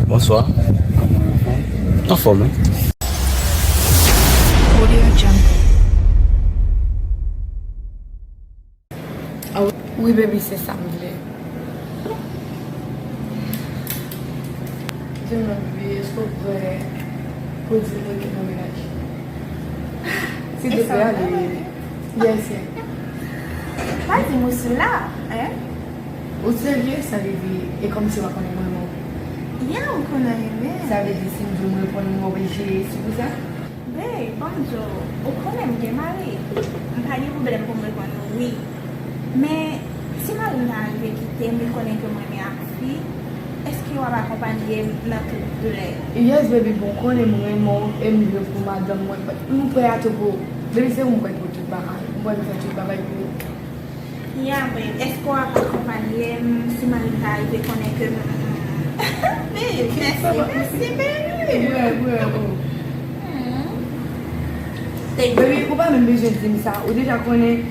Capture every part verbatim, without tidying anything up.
Bonswa. Anfòm, wi. Wi, baby, se sa m vle. Di m non, baby, èske w prè pou di m wi ke nan mennaj? Silvouplè, ale. Yes, yes. Pa di m ou sou la, hein? Ou serye? Sa vle di, e kòmsi w pa konnen mwen, non? Yeah, ou konnen renmen. Sa vle di, si m di w m reponn ou, m oblije sou pou sa? Babe, ban m di w, ou konnen m gen mari. M pa gen pwoblèm pou m reponn ou wi. Men, si mari m ta rive kite m, li konnen ke m renmen ak fi, èske w ap akonpanye m nan tout doulè yo? Yes, baby, bon, konnen m renmen w e m vle pou madanm mwen. M prè a tou pou, baby, se ou m prè pou tout bagay. M prè pou fè tout bagay pou ou. Ya, babe, èske w ap akonpanye m si mari m ta rive konnen ke m. Babe, mèsi, mèsi, baby. Vre, vre, oh. Baby, ou pa menm bezwen di m sa. Ou deja konnen.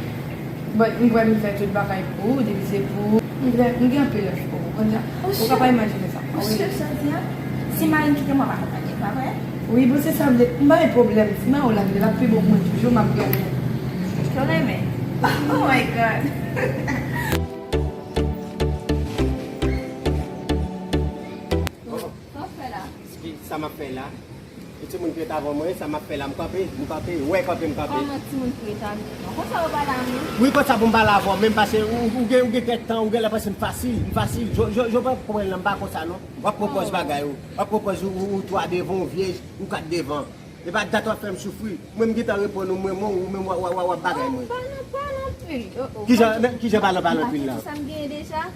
But m prè pou m fè tout bagay pou ou, depi se pou ou. M gen, m gen anpil love pou ou, ou konn sa? Ou ka pa imajine sa. Ou si sa w di a? Si mari m kite m, w ap akonpanye m, pa vre? Wi, bon, se sa m vle. M pa gen pwoblèm. Si mari w la vle, l ap pi bon pou mwen toujou, m ap gen anpil. Ke w renmen? Oh my God. Sa w ap fè la? Sa m ap fè la? E timoun ki ret avan mwen, sa m ap fè la, m kanpe, m kanpe, wè kanpe, m kanpe. Kòman timoun ki ret avan mwen? Konsa yo pale a mwen? Wi, konsa pou m pale avè w, menm paske ou, ou gen, ou gen kèk tan, ou genlè panse m fasil, m fasil. Jo, jo, jo pa konprann nan, m pa konsa non. W ap pran pòz bagay ou, w ap pran pòz ou, ou, ou twa devan, ou vyej, ou kat devan. E pa dat w ap fè m soufri. Mwen m gentan reponn ou, mwen, mwen, ou menm w ap, w ap, w ap bagay mwen. Pale anpil, oh, oh. Kijan, kijan pale, pale anpil la? M pa fè tout sa m genyen deja.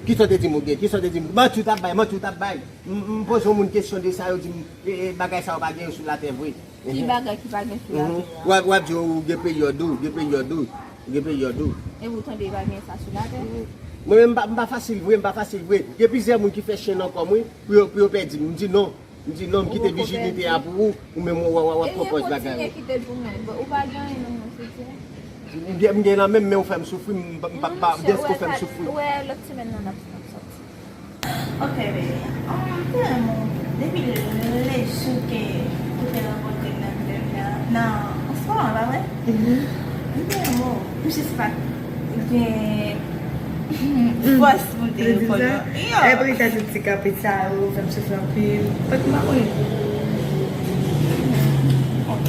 Kisa w te di m ou gen? Kisa w te di m? Manti w t ap bay, manti w t ap bay. M, m poze yon moun kesyon de sa, yo di m, e, e, bagay sa yo pa gen yo sou latè vre. Ki bagay ki pa gen sou latè a? W ap, w ap di yo, ou gen peryòd ou, gen peryòd ou, gen peryòd ou. E ou tande pa gen sa sou latè? Mwen menm, m pa, m pa fasil vre, m pa fasil vre. Gen plizyè moun ki fè chen nan kò m, wi, pou yo, pou yo pèdi m. M di non. M di non, m kite vijinite a pou ou, ou menm w, w, w, w ap pran pòz bagay ou. Ou pa gen anyen nan men w, se di. M gen, m gen nan men m, men ou fè m soufri, m, m, m, m, dèske ou fè m soufri. Ou wè, lòt semèn nan, n ap, n ap sòti. Ok, baby. Um, m te renmen w depi le jou ke ou te rankontre m nan vlèv la, nan, an se moman, pa vre? Mhm. M te renmen w. M jis pa t gen fòs pou m te reponn ou. Yo. Epi sa tout ti kaprit sa yo fè m soufri anpil. Fèk m pa konnen. Ok.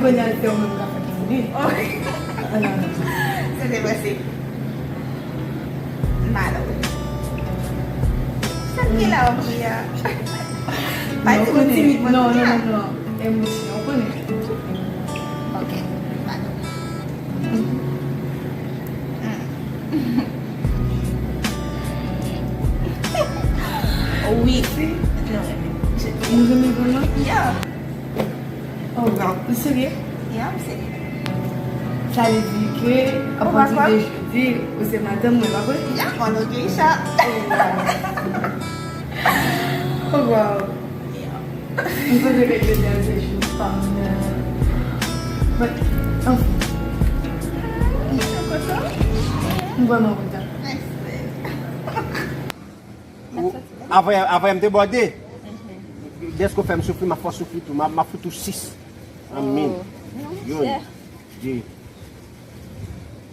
Kounye a se ou menm k ap fè toune. Oh. Ah, non, non. Se te pase. Malo. Sa m gen la w ap ri a? Pa di moun timid, non, non, non, non. Emosyon, ou konnen. Ok, malo. Wi. Nou renmen. Nou renmen vrèman? Yeah. Oh, wow. Ou serye? Yeah, m serye. Sa vle di ke, apati de jodi, ou se madanm mwen, pa vre? Yeah, mwen, ok, sa. Oh, wow. Oh, wow. Yeah. M panse ke jodi a se jou pa m nan. But, anfen. M vrèman kontan. Mèsi. Avè, avè m debòde. Dèske w fè m soufri, m ap fè w soufri tou. M ap, m ap fout ou sis. Anmèn. Youn. De.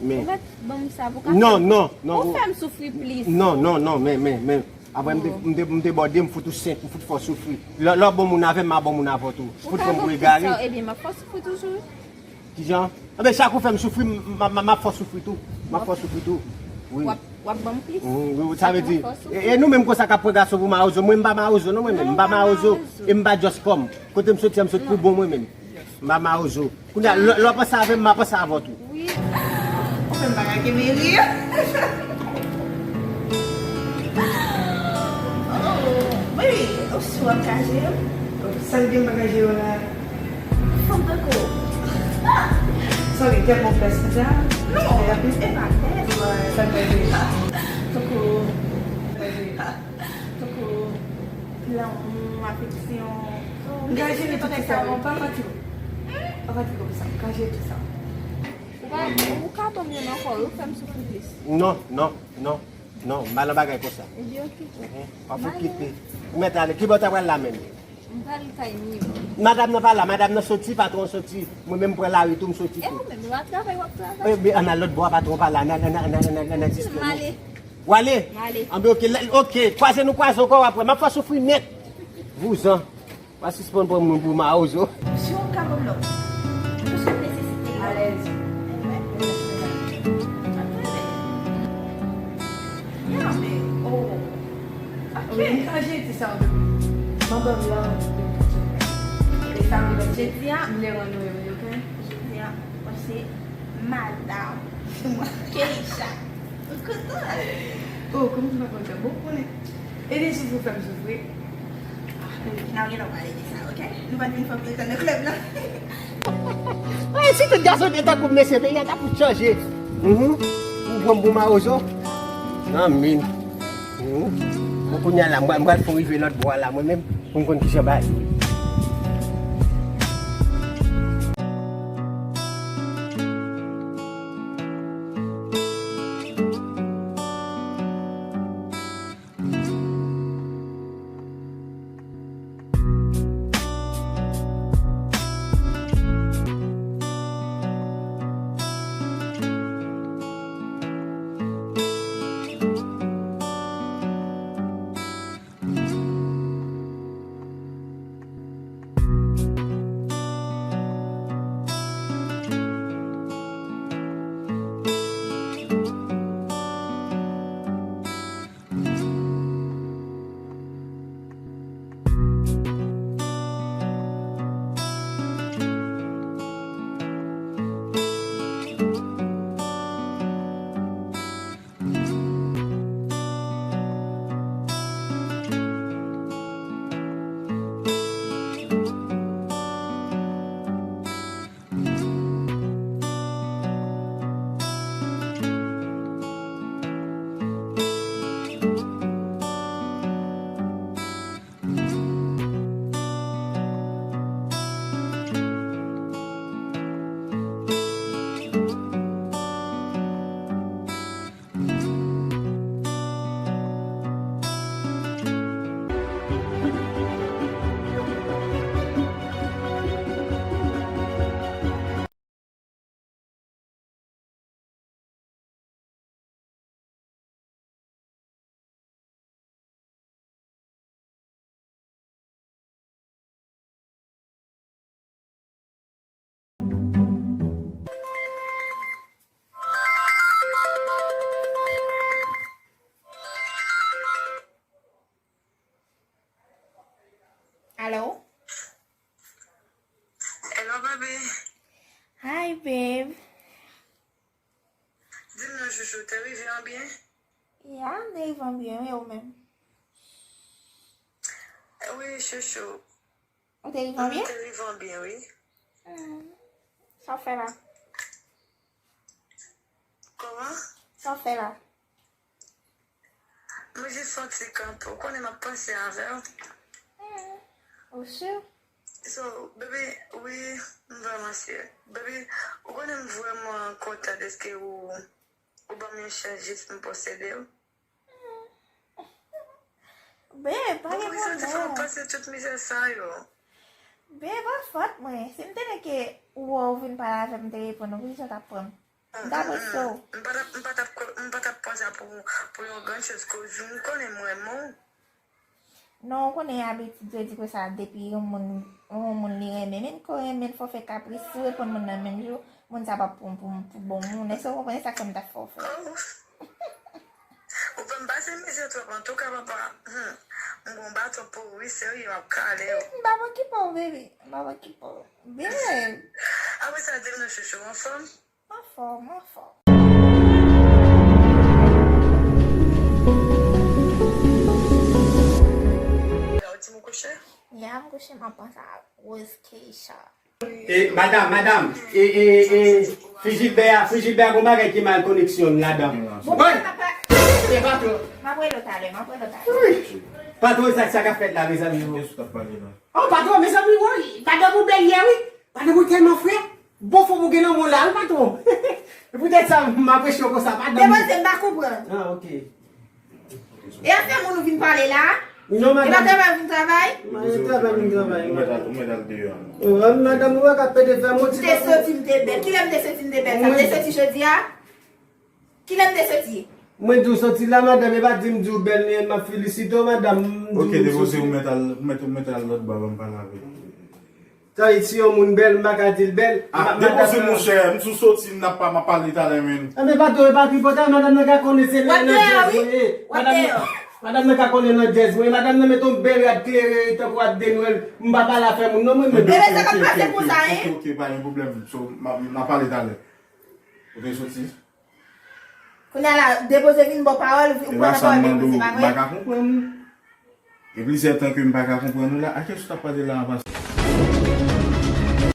Men. Ou mèt ban m sa pou ka fè. Non, non, non. Ou fè m soufri plis. Non, non, non, men, men, men. Apre m de-, m de-, m debòde, m fout ou senk, m fout fè w soufri. Lè, lè w bon moun avè m, m a bon moun avè w tou. Fout fè m pou egare. Ou ka ban m plis sa, ebyen, m ap fè w soufri toujou. Kijan? Anben, chak ou fè m soufri, m, m, m, m ap fè w soufri tou. M ap fè w soufri tou. Wi. W ap, w ap ban m plis. Wi, wi, sa vle di, e, e nou menm konsa k ap pran gason pou mawozo. Mwen, m pa mawozo, non, mwen menm. M pa mawozo. E m pa just kòm. Kote m soti a, m sot pou bon, mwen menm. M pa mawozo. Kounye a, lè, lè w panse avè m, m a panse avè w tou. Wi. Ou fè m pa ka kenbe ri. Oh, baby, ou si w ap ka jere m? Sa k gen m pa ka jere w la? Fanm tankou w. Sorry, tèlman pès konsa. Non, e pa pès. Sa k pa jere? Tankou, tankou lanmou, afeksyon. M ka jere tout sa, pa fatige. Pa fatige pou sa, m ka jere tout sa. Ou Ou ka ban m youn ankò, wi, ou fè m soufri plis. Non, non, non, non, m pa nan bagay konsa. Ebyen, oke. Mhm. W ap fout kite. Ou mèt ale. Ki bò w ta pral la menm? M pral kay Miyo. Madanm nan pa la, madanm nan soti, patwon soti. Mwen menm m pran lari tou, m soti tou. E ou menm, w ap travay, w ap travay. Ebyen, ann al lòt bò a, patwon pa la, ann al, ann al, ann al, ann al, ann al diskre nou. M ale. W ale? M ale. Anben, oke, lè, oke, kwaze nou kwaze ankò, w ap wè. M ap fè w soufri nèt. Vouzan. Pa sispann pran moun pou mawozo. Si w ka ban m lòt. Pou sou nesesite yo. Alèz. Enben. Ann rele. Ya, men, oh. Ok. Wi, m chanje di sa w. Ban m lòt. E sa m lòt. Jodi a. M vle rann nou, ok? Jodi a, mwen se Madam Keisha. Ou kontan? Oh, kòman m pa kontan? Bon, konnen. E de soufri fè m soufri. N ap gen tan pale de sa, ok? Nou pa t vin fè anpil tan nan klèb la. Ay, si tout gason te tankou m, mesye, peyi a t ap fout chanje. Mhm. Ou pran m pou mawozo? Anmwey. Mhm. Bon, kounye a la, m pral, m pral fè w rive lòt bò a la, mwen menm, pou m konn kijan bagay yo ye. Alo? Hello, baby. Hi, babe. Di m non, chouchou, te rive an byen? Ya, m te rive an byen, wi, ou menm? Wi, chouchou. Ou te rive an byen? M te rive an byen, wi. Hmm. Sa w fè la? Kòman? Sa w fè la? Mwen jis soti kanpe. Ou konnen m ap panse avè w. Hmm. Ou si? So, baby, wi, m vrèman si. Baby, ou konnen m vrèman kontan dèske ou, ou ban m yon chans jis pou m posede w. Babe, pa gen pwoblèm. Mwen, poukisa w te fè m pase tout mizè sa yo? Babe, pa fòt mwen. Si m te wè ke ou wè w vin pale avè m, m te reponn ou, poukisa w t ap pran m? M t ap rete w. M pa t ap, m pa t ap, m pa t ap pran sa pou, pou yon grann choz, koz ou konnen m renmen w. Non, ou konnen abitid yo di konsa, depi yon moun, yon moun li renmen, menm ke w renmen l, fò w fè kapris, si w reponn moun nan menm jou, moun sa p ap pran w pou, pou bon moun. Èske w konprann? E sa k fè m t ap fè w fè. Oh. Ou fè m pase mizè twòp, antouka, papa. Hmm. M gon baton pou ou, wi, serye, m ap kale w. M pa okipe w, baby. M pa okipe w. Baby. Apre sa, di m non, chouchou, anfòm? Anfòm, anfòm. Ou di m kouche? Ya, m kouche, m ap panse a Rose Keisha. E, madam, madam, e, e, e, fi Jilbè a, fi Jilbè a, gon bagay ki mal koneksyon ladan. Bon, woy! E, patwon. M ap rele w talè, m ap rele w talè. Woy! Patwon, sa, sa k ap fèt la, mezanmi? Oh, patwon, mezanmi, woy! Patwon, ou bèl yè, wi! Patwon, ou tèlman frèt! Bon, fò pou gen nan moun la, wi, patwon. E poutèt sa, m apresye w konsa, madanm. Depoze, m pa konprann. Ah, ok. E afè moun ou vin pale la? Non, e pa madanm. Travay ou vin travay? Mwen travay, vin travay. Ou mèt al, ou mèt al deyò. Oh, madanm, ou wè k ap pede fè m. M te santi m te bèl. Kilè m te santi m te bèl? Sa m te santi jodi a? Kilè m te soti? Mwen di w soti la, madanm, e pa di m di w bèl, men m ap felisite w, madanm, m di w. Ok, depoze, ou mèt al, ou mèt, ou mèt al lòtbò, ban m pale avè w. Sa vle di, si yon moun bèl, m pa ka di l bèl. Ah, depoze, monchè, m sou soti, m ap pa, m ap pale talè, men. Enben, pa dwe, e pa tripotay, madanm nan ka konnen se nan djèz mwen ye. Madanm nan ka konnen nan djèz mwen ye. Madanm nan mete yon bèl rad klere, tankou rad de Nwèl. M pa pale afè moun, non, mwen menm. Enben, sa k ap pase konsa, en? Ok, ok, pa gen pwoblèm. So, m a, m a pale talè. Ou te soti? Kounye a la, depoze vin ba w pawòl, ou pran nan pawòl depoze, pa vre? M pa ka konprann ou. Gen plizyè tan ke m pa ka konprann ou la. A kiyès ou t ap pale la anvan?